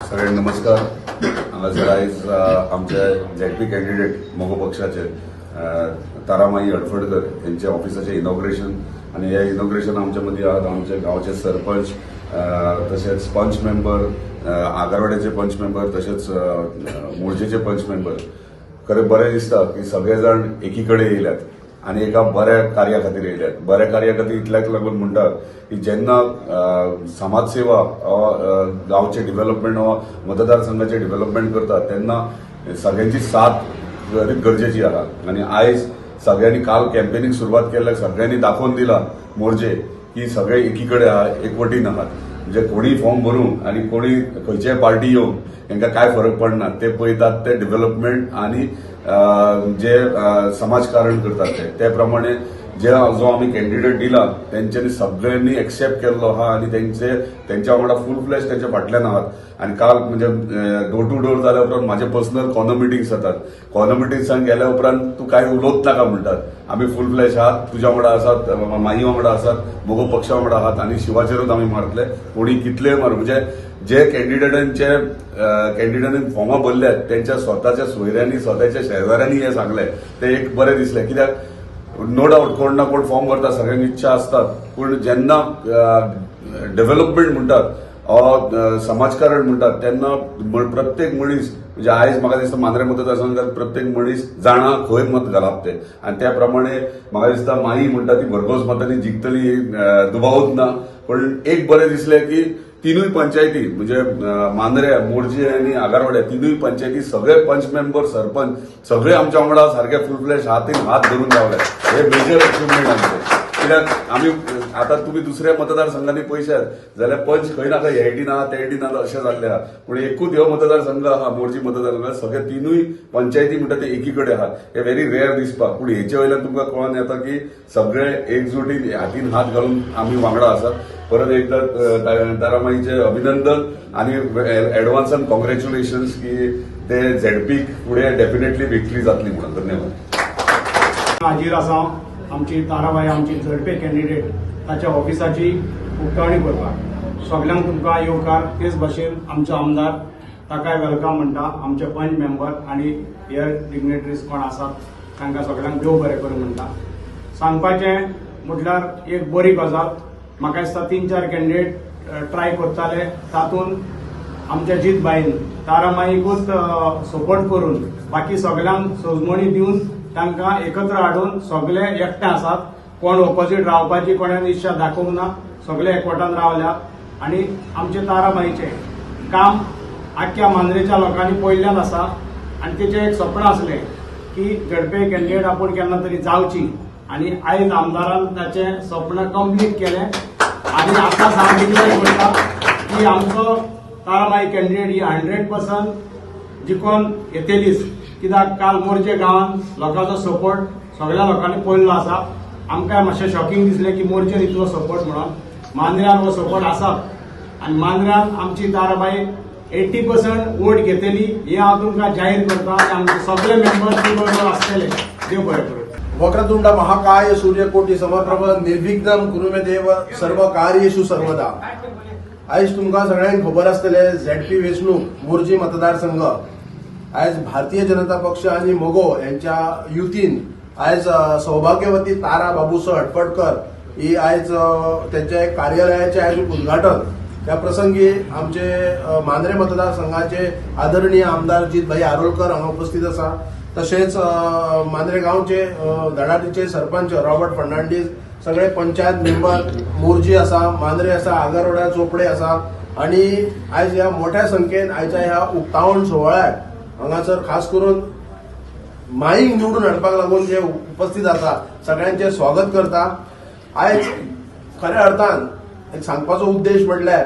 सगळ्यांक नमस्कार. हांगासर आयज आमचे झेडपी कॅन्डिडेट मगो पक्षाचे तारामाई हडफडकर यांच्या ऑफिसाचे इनॉग्रेशन आनी हे इनॉग्रेशन आमच्या मदीं आहात आमचे गांवचे सरपंच, तशेंच पंच मेंबर, आगरवाड्याचे पंच मेंबर, तशेंच मोरजेचे पंच मेंबर. खरें बरें दिसता की सगळे जाण एकी कडेन येयल्यात आनी एका बऱ्या कार्या खातीर येयल्यात. बऱ्या कार्या खातीर इतल्याक लागून म्हणटा की जेन्ना समाजसेवा गांवचे डेव्हलपमेंट वा मतदारसंघाचे डेव्हलपमेंट करतात तेन्ना सगळ्यांची साथ गरजेची आहा. आनी आयज सगळ्यांनी काल कॅम्पेनीक सुरवात केल्ल्याक सगळ्यांनी दाखोवन दिला मोरजे की सगळे एकी कडेन आहा, एकवटीन आहात. म्हणजे कोणी फॉर्म भरूं आनी कोणी खंयच्याय पार्टी येवं तांकां कांय फरक पडना. ते पळयतात ते डेव्हलपमेंट आनी जे समाजकारण करतात ते ते प्रमाणे जे जो आमी कॅन्डिडेट दिला तेंच्यांनी सगळ्यांनी एक्सेप्ट केल्लो आहा आनी तेंचे तेंच्या वांगडा फूल फ्लॅश तेंच्या फाटल्यान आहात. आनी काल म्हणजे डोर टू डोर जाल्या उपरांत म्हाजे पर्सनल कॉर्नर मिटिंग्स जातात. कॉर्नर मिटिंग्सान गेल्या उपरांत तूं कांय उलोवच नाका म्हणटात. आमी फूल फ्लॅश आहात, तुज्या वांगडा आसात, माई वांगडा आसात, मगो पक्षा वांगडा आहात आनी शिवाचेरूच आमी मारतले. कोणी कितलेय मारू, म्हणजे जे कॅन्डिडेटांनी फॉर्मां भरल्यात तेंच्या स्वताच्या सोयऱ्यांनी स्वताच्या शेजाऱ्यांनी हें सांगलें तें एक बरें दिसलें. कित्याक नो डावट कोण ना कोण फॉर्म भरता, सगळ्यांक इच्छा आसतात, पूण जेन्ना डेव्हलपमेंट म्हणटात, समाजकारण म्हणटात तेन्ना प्रत्येक मनीस म्हणजे आयज म्हाका दिसता मांद्रे मतदारसंघात प्रत्येक मनीस जाणा खंय मत घालप ते. आनी त्या प्रमाणे म्हाका दिसता माई म्हणटा ती भरघोस मतांनी जिखतली, दुबावूच ना. पण एक बरें दिसलें की तिनूय पंचायती म्हणजे मांद्रे, मोरजे आनी आगारवाड्या तिनूय पंचायती सगळे पंच मेंबर, सरपंच सगळे आमच्या वांगडा सारके फूल फ्लॅश हातीन हात धरून रावले. हे मेजर अचिव्हमेंट आमचें. कित्याक आमी आतां तुमी दुसऱ्या मतदारसंघांनी पळयशात जाल्यार पंच खंय नाका हे ना ते ना अशें जाल्लें आहा. पूण एकूच ह्यो मतदारसंघ आहा मोरजी मतदारसंघ, सगळे तिनूय पंचायती म्हणटा ते एकी कडेन आहात. हे व्हेरी रेअर दिसपाक, पूण हेचे वयल्यान तुमकां कळोन येता की सगळे एकजुटीन हातीन हात घालून आमी वांगडा आसात. परत एकदा तारामाईचे अभिनंदन आनी एडवान्सान कॉंग्रॅच्युलेशन्स की ते झेडपीक फुडें डेफिनेटली विक्ट्री जातली म्हणून. धन्यवाद. हाजीर आसा आमची ताराबाई, आमची झडपे कॅन्डिडेट, ताच्या ऑफिसाची उक्तावणी करपाक. सगल्यांक तुमकां येवकार. तेच भाशेन आमचो आमदार ताकाय welcome म्हणटा. आमचे पंच मेंबर आनी हेर डिग्नेटरीज कोण आसात तांकां सगल्यांक देव बरें करूं म्हणटा. सांगपाचें म्हटल्यार एक बरी गजाल, म्हाका दिसता 3-4 कॅन्डिडेट ट्राय करताले, तातूंत आमच्या जीतबाईन तारामाईकूच सपोर्ट करून बाकी सगल्यांक सजमणी दिवन तांकां एकत्र हाडून सगळे एकठांय आसात. कोण ऑपोजीट रावपाची कोणान इच्छा दाखोवंक ना, सगळे एकवटान रावल्या. आनी आमचे तारामाईचें काम आख्ख्या मांद्रेच्या लोकांनी पळयल्ल्यान आसा. आनी तेचें एक सपन आसलें की झडपे कॅन्डिडेट आपूण केन्ना तरी जावची, आनी आयज आमदारान ताचें सपन कंप्लीट केलें. आनी आतां हांव डिक्लेअर करता की आमचो तारामाई कॅन्डिडेट ही 100% जिखोन येतलीच. कित्याक काल मोरजे गांवांत लोकांचो सपोर्ट सगळ्या लोकांनी पळयल्लो आसा. आमकां मातशें शॉकिंग दिसलें की मोरजेर इतलो सपोर्ट म्हणून. मांद्र्यान हो सपोर्ट आसा आनी मांद्र्यान आमची ताराबाई 80% वोट घेतली हे हांव तुमकां जाहीर करता. आनी आमचे सगळे मेंबर ती बरोबर आसतले. देव बरें करूं. वक्रतुंड महाकाय सूर्यकोटी समप्रभ, निर्विघ्नं कुरु मे देव सर्व कार्येषु सर्वदा. आयज तुमकां सगळ्यांक खबर आसतलें, झेडपी वेंचणूक मोरजी मतदारसंघ आयज भारतीय जनता पक्ष आनी मगो यांच्या युतीन आयज सौभाग्यवती तारा बाबूसो हटफटकर ही आयज त्यांच्या एक कार्यालयाचे आयज उद्घाटन. त्या प्रसंगी आमचे मांद्रे मतदारसंघाचे आदरणीय आमदार जीतभाई आरोलकर हांगा उपस्थित आसा. तशेंच मांद्रे गांवचे धडाडीचे सरपंच रॉबर्ट फर्नांडीस, सगळे पंचायत मेंबर, मोरजी आसा, मांद्रे आसा, आगरवाड्या, चोपडे आसा. आणि आयज ह्या मोठ्या संख्येन आयच्या ह्या उक्तावण सुवाळ्याक हांगासर खास करून माईक निवडून हाडपाक लागून जे उपस्थित आसा सगळ्यांचे स्वागत करता. आयज खऱ्या अर्थान एक सांगपाचो उद्देश म्हटल्यार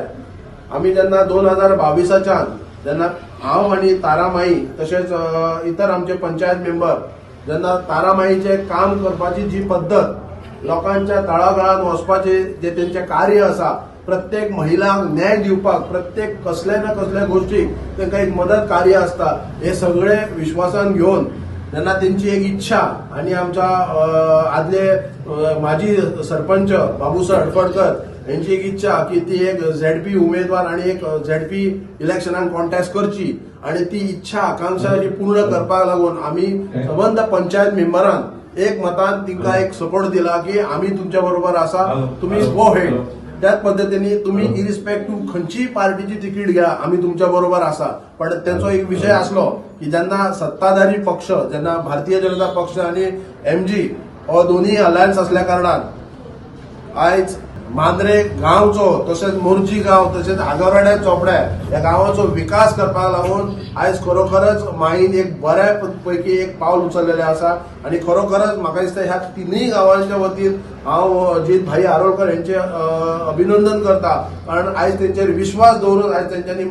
आमी जेन्ना 2022च्यान जेन्ना हांव आनी तारामाई तशेंच इतर आमचे पंचायत मेंबर जेन्ना तारामाईचें काम करपाची जी पद्दत, लोकांच्या तळागाळांत वचपाचें जे तेंचें कार्य आसा, प्रत्येक महिलांक न्याय दिवपाक, प्रत्येक कसल्या ना कसल्या गोष्टीक तांकां एक मदत कार्य आसता, हे सगळे विश्वासान घेवन जेन्ना तेंची एक इच्छा आनी आमच्या आदले माजी सरपंच बाबूसो हडफडकर हेंची एक इच्छा की ती एक झेडपी उमेदवार आणि एक झेडपी इलेक्शनाक कॉन्टेस्ट करची आणि ती इच्छा आकांक्षा जी पूर्ण करपाक लागून आमी सबंद पंचायत मेंबरान एक मतान तिंका एक सपोर्ट दिला की आमी तुमच्या बरोबर आसा, तुमी गो हेड. त्याच पद्दतीन तुमी इरिस्पेक्टिव्ह खंयचीय पार्टीची तिकीट घ्या, आमी तुमच्या बरोबर आसा. पण तेचो एक विशय आसलो की जेन्ना सत्ताधारी पक्ष, जेन्ना भारतीय जनता पक्ष आणि एमजी हो दोन्ही अलायन्स असल्या कारणान आयज मांद्रे गांवचो तशेंच मोरजी गांव तशेंच आगरवाड्या चोपड्या ह्या गांवाचो विकास करपाक लागून आयज खरोखरच माईन एक बऱ्या पैकी एक पावल उचललेलें आसा. आनी खरोखरच म्हाका दिसता ह्या तिनूय गांवांच्या वतीन हांव जीत भाई आरोलकर हेंचे अभिनंदन करता, कारण आयज तेंचेर विश्वास दवरून आयज तेंच्यांनी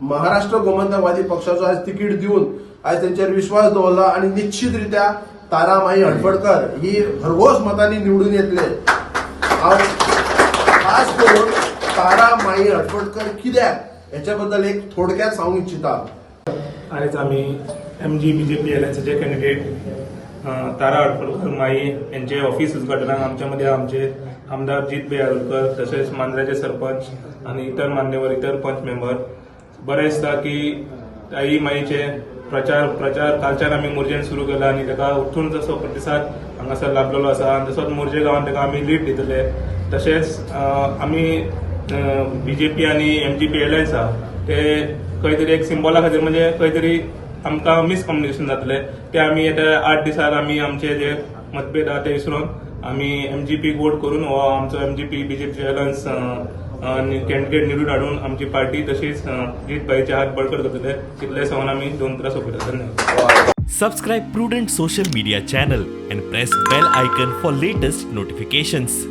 महाराष्ट्र गोमंतकवादी पक्षाचो आयज तिकीट दिवन आयज तेंचेर विश्वास दवरला आनी निश्चित रित्या तारा माई हडफडकर ही भरघोस मतांनी निवडून येतले. हांव खास करून तारा माई हडफडकर कित्याक हेच्या बद्दल एक थोडक्यात सांगूंक इच्छिता. आयज आमी एमजी बीजेपी अलायन्साचे कॅन्डिडेट तारा हडफडकर माई यांचे ऑफिस उद्घाटनाक आमच्या मदीं आमचे आमदार जीत भाई आरोलकर, तशेंच मांद्र्याचे सरपंच आनी इतर मान्यवर, इतर पंच मेंबर. बरें दिसता की ताई माईचे प्रचार कालच्यान आमी मोर्जेन सुरू केला आनी ताका उठून जसो प्रतिसाद हांगासर लाभलेलो आसा आनी तसोच मोर्जे गांवांत ताका आमी लीड दितले. तशेंच आमी बीजेपी आनी एमजीपी अलायन्स आहा ते खंय तरी एक सिम्बॉला खातीर, म्हणजे खंय तरी आमकां मिसकम्युनिकेशन जातलें, ते आमी येत्या 8 दिसार आमी आमचे जे मतभेद आहा ते विसरून आमी एमजीपी वोट करून हो आमचो एमजीपी बीजेपी अलायन्स कॅन्डिडेट निवडून हाडून आमची पार्टी तशीच जीत भाईचे हात बळकट करतले, तितले सांगून आमी दोन उतरां सोंपयतात. धन्यवाद. Subscribe Prudent Social Media channel and press bell icon for latest notifications.